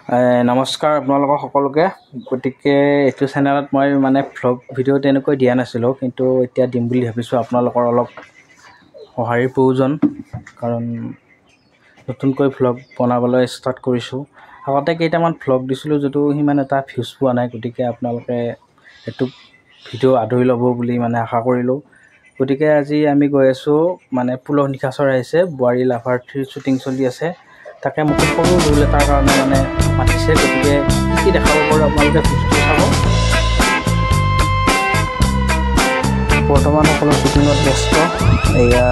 নমস্কাৰ আপোনালোকক সকলোকে। গতিকে এইটো চেনেলত মই মানে ভ্লগ ভিডিঅ' তেনেকৈ দিয়া নাছিলোঁ, কিন্তু এতিয়া দিম বুলি ভাবিছোঁ। আপোনালোকৰ অলপ সঁহাৰিৰ প্ৰয়োজন, কাৰণ নতুনকৈ ভ্লগ বনাবলৈ ষ্টাৰ্ট কৰিছোঁ। আগতে কেইটামান ভ্লগ দিছিলোঁ যদিও সিমান এটা ভিউজ পোৱা নাই, গতিকে আপোনালোকে এইটো ভিডিঅ' আদৰি ল'ব বুলি মানে আশা কৰিলোঁ। গতিকে আজি আমি গৈ আছোঁ, মানে পুলক নিশাচৰ আহিছে, বোৱাৰী লাভাৰ 3 শ্বুটিং চলি আছে। তাকে মোক সৰু ৰোল এটাৰ কাৰণে মানে মাতিছে। গতিকে কি কি দেখাব পাৰোঁ আপোনালোকে ভিডিঅ'টো চাব। বৰ্তমান সকলো শ্বুটিঙত ব্যস্ত। এয়া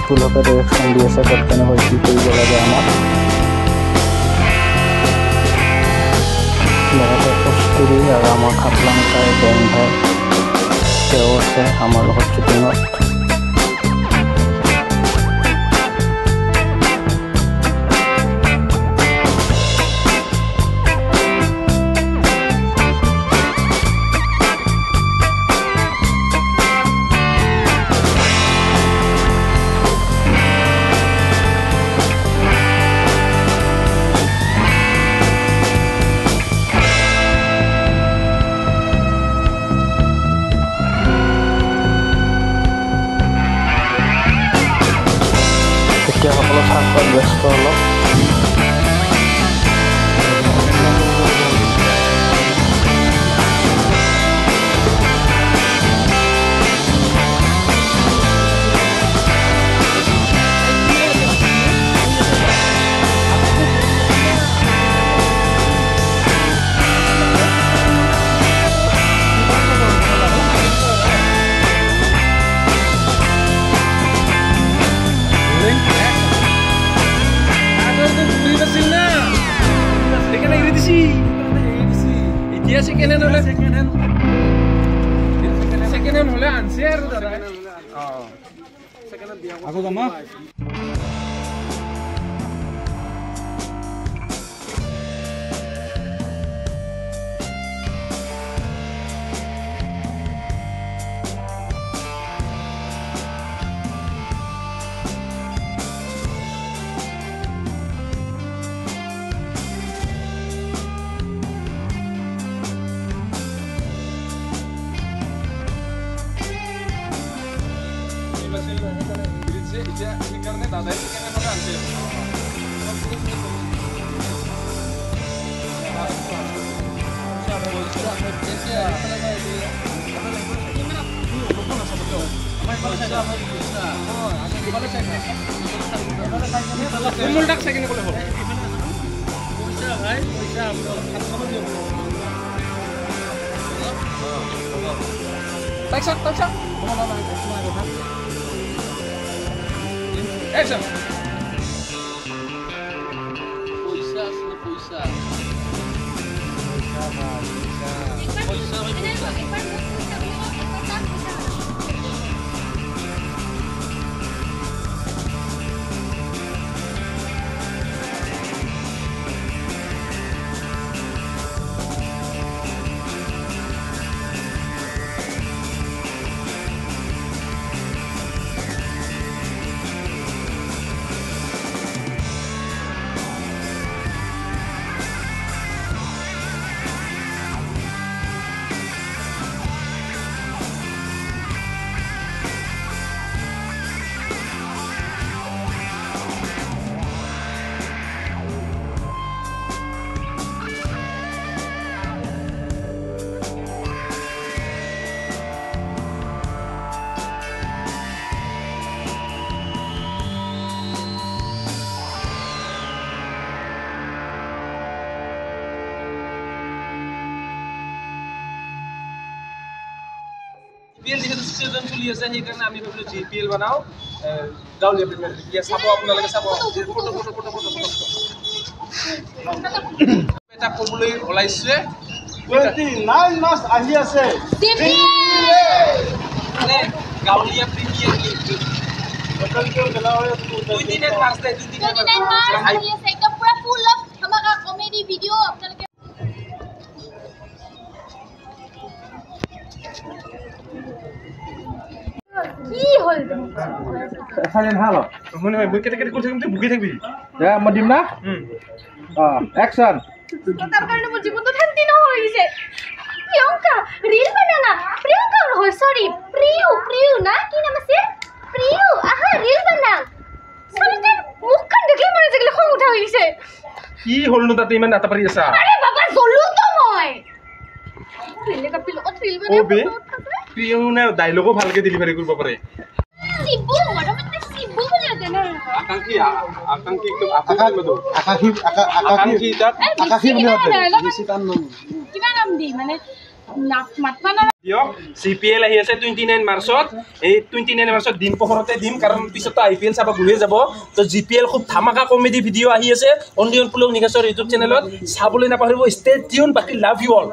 পুলকে ডিৰেকশ্যন দি আছে ক'ত কেনেকৈ কি কৰিব লাগে আমাক। লগতে কস্তুৰী আৰু আমাৰ খাপলাংকাই বেং ভাই তেওঁ আছে আমাৰ লগত শ্বুটিঙত। এতিয়া সকলো চাহ খোৱাত ব্যস্ত অলপ। এতিয়া ছেকেণ্ড হেণ্ড হ'লে ছেকেণ্ড হেণ্ড হ'লে আনছে আৰু দাদা আকৌ যাম। এতিয়া সেইকাৰণে দাদাই ছেকেণ্ড হেণ্ডতে আনছে। Action. পইচা আছে না পইচা? পইচা পইচা। জিপিএল যিহেতু চিজন চলি আছে, সেইকাৰণে আমি ভাবিলোঁ জিপিএল বনাওঁ, গাঁৱলীয়া প্ৰিমিয়াৰ লীগ। চাব আপোনালোকে চাব। ফটো ফটো ফটো ফটো এটা ক'বলৈ ওলাইছে 29 মাৰ্চ আহি আছে মানে গাঁৱলীয়া প্ৰিমিয়াৰ লীগ। 29 মাৰ্চ দে, 29 মাৰ্চ আহি আছে। একদম পুৰা ফুল অফ ধামাকা কমেডি ভিডিঅ' আপোনালোকে। কি হ'ল? মই কেটে কেটে কৰি থাকিম, তুই ভুগি থাকিবি। মই দিম না। অ, একশ্যন। তাৰ কাৰণে মোৰ জীৱনটো শান্তি নোহোৱা হৈ গৈছে। প্ৰিয়ংকা ৰিল বানানা, প্ৰিয়ংকা নহয় সৰি প্ৰিয়ু, প্ৰিয়ু না কি নাম আছে, প্ৰিয়ু আহা ৰিল বানা। ছোৱালীটোৰ মুখখন দেখিলে মোৰ আজিকালি খং উঠা হৈ গৈছে। কি হ'লনো তাতে ইমান নাটা পাৰি আছা? আৰে বাবা জ্বলো তো মই। বেলেগ আপি লগত ৰিল বনাই প্ৰিয়ু নে ডাইলগো ভালকে ডেলিভাৰী কৰিব পাৰে। শিবু মৰমতে শিবু বুলি কয় না। আকাংক্ষী আকাংক্ষী একদম আকাংক্ষী আকাংক্ষী তাক আকাশী বুলি কয়। বেছি টান নাম কিবা নাম দি মানে মাতবা না দিয়ক। CPL আহি আছে 29 মাৰ্চত। এই 29 মাৰ্চত দিন পোহৰতে দিম, কাৰণ পিছতো IPL চাব ঘূৰিয়ে যাব। তো GPL খুব ধামাকা কমেডি ভিডিঅ' আহি আছে অনলি অন পুলক নিকাছৰ ইউটিউব চেনেলত, চাবলৈ নাপাহৰিব। ষ্টে টিউন, বাকী লাভ you all.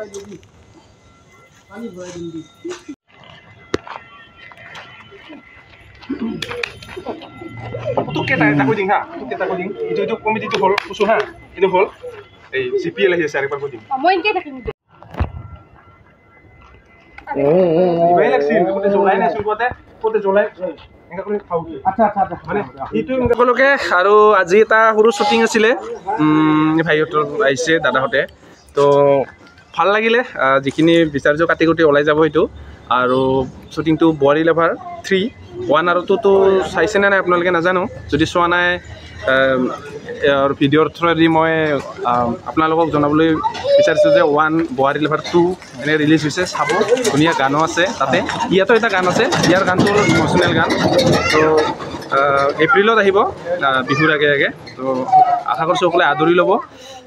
তোক কেইটা এটা কৈ দিম হা, তোক কেইটা কৈ দিম। এইটো এইটো কমেডিটো হ'ল কৈছোঁ হা, এইটো হ'ল এই CPL আহি আছে, আৰু একবাৰ কৈ দিম। মই এনেকৈ থাকিম। সকলোকে আৰু আজি এটা সৰু শ্বুটিং আছিলে, ভাইহঁতৰ আহিছে দাদাহঁতে, তো ভাল লাগিলে। যিখিনি বিচাৰিছোঁ কাটি কুটি ওলাই যাব সেইটো। আৰু শ্বুটিংটো বোৱাৰী লাভাৰ 3, 1 আৰু 2টো চাইছেনে নাই আপোনালোকে নাজানো, যদি চোৱা নাই ভিডিঅ'ৰ থ্ৰুৱেদি মই আপোনালোকক জনাবলৈ বিচাৰিছোঁ যে 1 বোৱাৰী লাভাৰ 2 এনে ৰিলিজ হৈছে, চাব। ধুনীয়া গানো আছে তাতে, ইয়াতো এটা গান আছে, ইয়াৰ গানটো অলপ ইম'চনেল গান। তো এপ্ৰিলত আহিব বিহুৰ আগে আগে, তো আশা কৰিছোঁ সকলোৱে আদৰি ল'ব।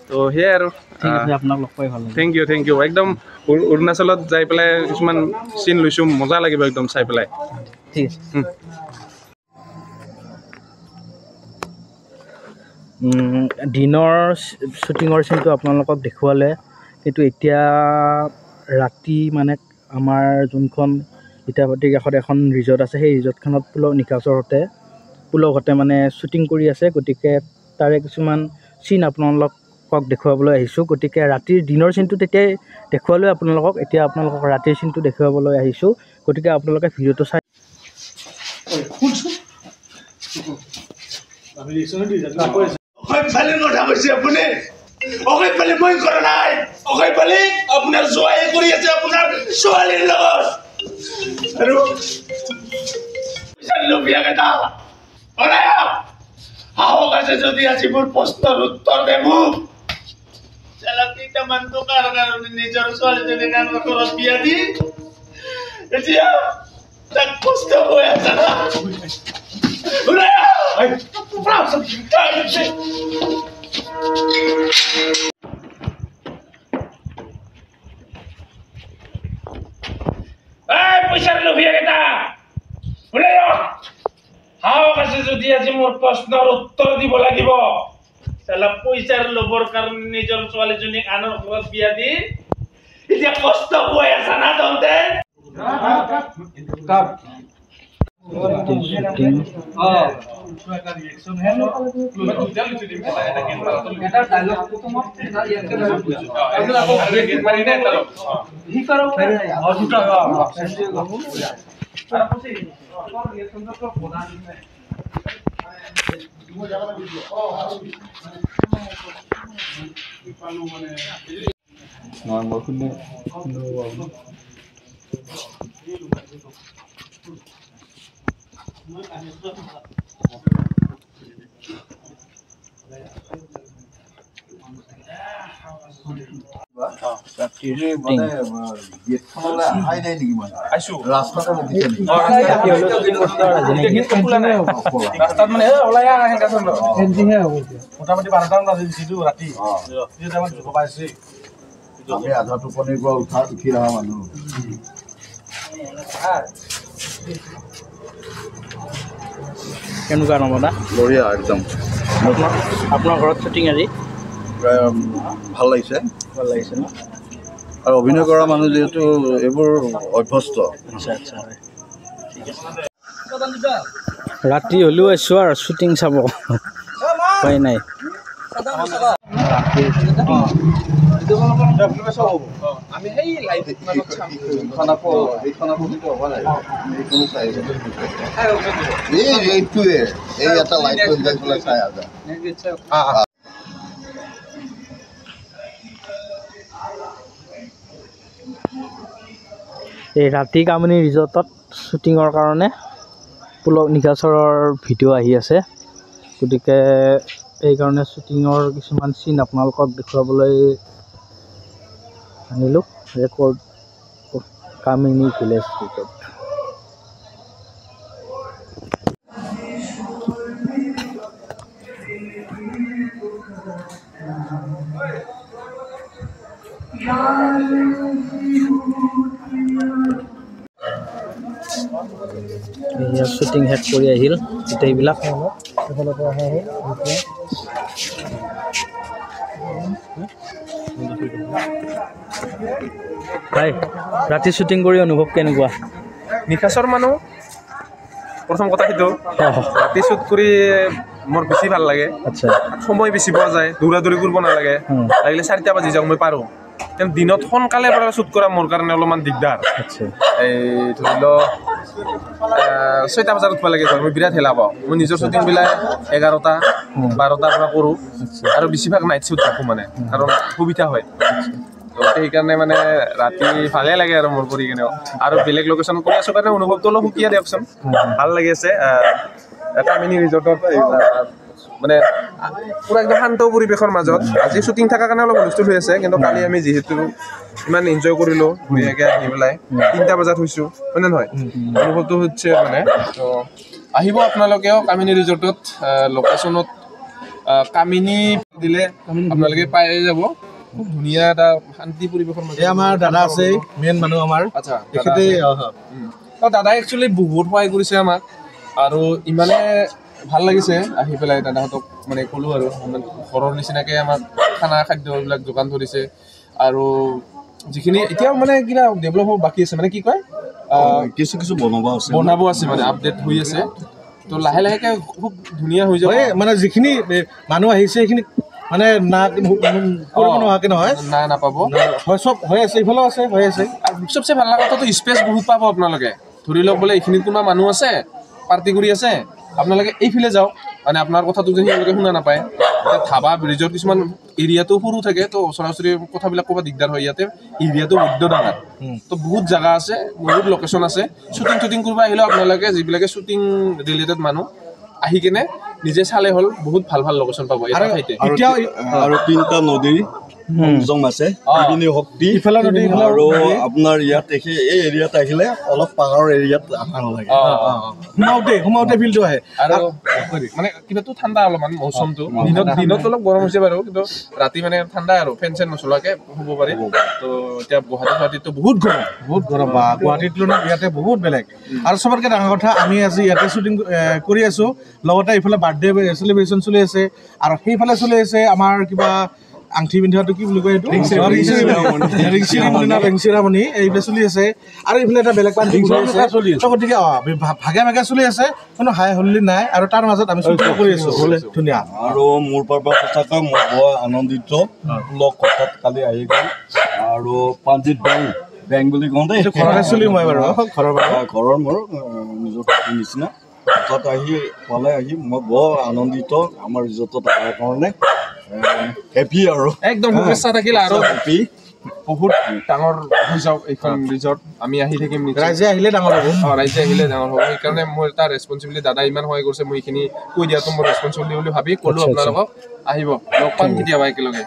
তো সেয়াই আৰু, আপোনাক লগ পাই ভাল লাগিল। Thank you, thank you. একদম অৰুণাচলত যাই পেলাই কিছুমান চিন লৈছোঁ, মজা লাগিব একদম চাই পেলাই। ঠিক আছে। দিনৰ শ্বুটিঙৰ চিনটো আপোনালোকক দেখুৱালে, কিন্তু এতিয়া ৰাতি মানে আমাৰ যোনখন ইটাভাতীৰ কাষত এখন ৰিজৰ্ট আছে, সেই ৰিজৰ্টখনত পুলক নিকাছৰহঁতে পুলকহঁতে মানে শ্বুটিং কৰি আছে। গতিকে তাৰে কিছুমান চিন আপোনালোকক দেখুৱাবলৈ আহিছোঁ। গতিকে ৰাতিৰ দিনৰ চিনটো তেতিয়াই দেখুৱালোঁ আপোনালোকক, এতিয়া আপোনালোকক ৰাতিৰ চিনটো দেখুৱাবলৈ আহিছোঁ। গতিকে আপোনালোকে ভিডিঅ'টো চাই কথা কৈছে আপুনি। অকৈপালি মই কৰা নাই, অকৈপালি আপোনাৰ জোৱাই কৰি আছে আপোনাৰ ছোৱালীৰ লগত। আৰু লুভীয়াকেইটা সাহস আছে যদি আজি মোৰ প্ৰশ্নৰ উত্তৰ দে মোক। কেইটামান টকাৰ কাৰণে নিজৰ ছোৱালীজনীক আনৰ ঘৰত বিয়া দি এতিয়া তাক কষ্ট হৈ আছে না। পইচাৰ লুভীয়াকেইটা ওলাই আহ। সাহস আছে যদি আজি মোৰ প্ৰশ্নৰ উত্তৰ দিব লাগিব। চালা পইচাৰ লোভৰ কাৰণে নিজৰ ছোৱালীজনীক আনৰ ঘৰত বিয়া দি এতিয়া কষ্ট পাই আছা না তহঁতে? আধা টোপনিৰ পৰা উঠি অহা মানুহ। কেনেকুৱা নমদা? বঢ়িয়া একদম। আপোনাৰ ঘৰত শ্বুটিং আজি ভাল লাগিছে। ভাল লাগিছে ন? আৰু অভিনয় কৰা মানুহ যিহেতু এইবোৰ অভ্যস্ত। আচ্ছা আচ্ছা, ঠিক আছে। ৰাতি হ'লেও আহিছোঁ আৰু শ্বুটিং চাব, উপায় নাই। এই ৰাতি কামিনী ৰিজৰ্টত শ্বুটিঙৰ কাৰণে পুলক নিশাচৰৰ ভিডিঅ' আহি আছে, গতিকে এইকাৰণে শ্বুটিঙৰ কিছুমান চিন আপোনালোকক দেখুৱাবলৈ আনিলোঁ। ৰেকৰ্ড কামিনী ভিলেজ ৰিজৰ্ট। শ্বুটিং শেষ কৰি আহিল গোটেইবিলাক। ভাই, ৰাতি শ্বুটিং কৰি অনুভৱ কেনেকুৱা? নিশাচৰ মানুহ, প্ৰথম কথা সেইটো ৰাতি শ্বুট কৰি মোৰ বেছি ভাল লাগে। আচ্ছা, সময় বেছি পোৱা যায়, দৌৰা দৌৰি কৰিব নালাগে। লাগিলে 4টা বাজি যাওক, মই পাৰোঁ। কিন্তু দিনত সোনকালে পৰা শ্বুট কৰা মোৰ কাৰণে অলপমান দিগদাৰ। এই ধৰি লওক 6টা বজাত উঠিব লাগে, মই বিৰাট হেলা পাওঁ। মই নিজৰ শ্বুটিংবিলাক 11টা 12টাৰ পৰা কৰোঁ, আৰু বেছিভাগ নাইট শ্বুট ৰাখোঁ মানে, কাৰণ সুবিধা হয়। সেইকাৰণে মানে ৰাতি ভালে লাগে আৰু মোৰ কৰি কেনেও। আৰু বেলেগ লোকেশ্যন কৰি আছোঁ কাৰণে অনুভৱটো অলপ সুকীয়া দিয়কচোন, ভাল লাগি আছে। কামিনী ৰিজৰ্টত মানে পুৰা একদম শান্ত পৰিৱেশৰ মাজত আজি শ্বুটিং থকাৰ কাৰণে অলপ হুলস্থুল হৈ আছে, কিন্তু কালি আমি যিহেতু ইমান এনজয় কৰিলোঁ ধুনীয়াকৈ আহি পেলাই 3টা বজাত হৈছোঁ, হয় নে নহয়? অনুভৱটো হৈছে মানে। তো আহিব আপোনালোকেও কামিনী ৰিজৰ্টত, লোকেশ্যনত কামিনী দিলে আপোনালোকে পাই যাব। খুব ধুনীয়া এটা শান্তি পৰিৱেশৰ মাজত। আমাৰ দাদা আছে, মেইন মানুহ আমাৰ। আচ্ছা, দাদাই একচুৱেলি বহুত সহায় কৰিছে আমাক, আৰু ইমানে ভাল লাগিছে আহি পেলাই। দাদাহঁতক মানে ক'লোঁ আৰু ঘৰৰ নিচিনাকৈ আমাক খানা খাদ্য এইবিলাক যোগান ধৰিছে, আৰু যিখিনি এতিয়াও মানে কিবা ডেভেলপ হ'ব বাকী আছে, মানে কি কয় কিছু কিছু বনাব আছে, মানে আপডেট হৈ আছে। তো লাহে লাহেকৈ খুব ধুনীয়া হৈ যাব। মানে যিখিনি মানুহ আহিছে সেইখিনি মানে না কৰিব নোহোৱাকৈ নহয়, না নাপাব, হয় চব হৈ আছে, ইফালেও আছে, হৈ আছে। আৰু চবচে ভাল লগা কথাটো স্পেচ বহুত পাব আপোনালোকে। ধৰি লওক বোলে এইখিনিত কোনোবা মানুহ আছে, পাৰ্টি কৰি আছে, আপোনালোকে এইফালে যাওক, মানে আপোনাৰ কথাটো যদি তেওঁলোকে শুনা নাপায়। এতিয়া ধাবা ৰিজৰ্ট কিছুমান এৰিয়াটো সৰু থাকে, তো ওচৰা ওচৰি কথাবিলাক ক'ব দিগদাৰ হয়। ইয়াতে এৰিয়াটো বৈদ্য ডাঙৰ, তো বহুত জেগা আছে, বহুত লোকেশ্যন আছে। শ্বুটিং টুটিং কৰিব আহিলেও আপোনালোকে যিবিলাকে শ্বুটিং ৰিলেটেড মানুহ আহি কেনে নিজে চালে হ'ল, বহুত ভাল ভাল লোকেশ্যন পাব এটা ঠাইতে। আৰু 3টা নদী সংযোগ আছে, ত্ৰিবেণী শক্তি আৰু আপোনাৰ ইয়াত এই এৰিয়াত আহিলে অলপ পাহাৰৰ এৰিয়াত ভাল লাগে। সোমাওঁতে ফিলটো আহে, আৰু মানে কিবাটো ঠাণ্ডা অলপমান মৌচমটো। দিনত অলপ গৰম হৈছে বাৰু, কিন্তু ৰাতি মানে ঠাণ্ডা আৰু ফেন চেন নচলোৱাকে শুব পাৰি। তো এতিয়া গুৱাহাটীতো বহুত গৰম, বহুত গৰম বা গুৱাহাটীৰ তুলনাত ইয়াতে বহুত বেলেগ। আৰু চবতকৈ ডাঙৰ কথা, আমি আজি ইয়াতে শ্বুটিং কৰি আছোঁ, লগতে এইফালে বাৰ্থডে চেলিব্ৰেশ্যন চলি আছে, আৰু সেইফালে চলি আছে আমাৰ কিবা আংঠি পিন্ধাটো কি বুলি কয় এইটো, ৰিং চেৰামনি, এইবিলাক চলি আছে। আৰু এইফালে এটা বেলেগ পাৰ্টি চলি আছে। গতিকে ভাগে ভাগে চলি আছে, কোনো হাই হল্লি নাই, আৰু তাৰ মাজত আমি শ্বুটিং কৰি আছোঁ ধুনীয়া। আৰু মোৰ পৰা সঁচাকৈ মই বৰ আনন্দিত, লগ হঠাৎ কালি আহি গ'ল। আৰু প্ৰাণজিত বেংক বুলি কওঁ দেই, ঘৰতে চলি মই বাৰু ঘৰৰ মোৰ নিজৰ নিচিনা হঠাৎ আহি পালে, আহি মই বৰ আনন্দিত আমাৰ ৰিজৰ্টত অহাৰ কাৰণে। হেপী আৰু একদম শুভেচ্ছা থাকিল, আৰু হেপী বহুত ডাঙৰ হৈ যাওক এইখন ৰিজৰ্ট। আমি আহি থাকিম, ৰাইজে আহিলে ডাঙৰ হ'ব। অঁ, ৰাইজে আহিলে ডাঙৰ হ'ব। সেইকাৰণে মোৰ এটা ৰেচপনচিবিলিটি, দাদা ইমান সহায় কৰিছে, মই এইখিনি কৈ দিয়াটো মোৰ ৰেচপনচিবিলিটি বুলি ভাবি ক'লোঁ আপোনালোকক। আহিব, লগ পাম কেতিয়াবা একেলগে।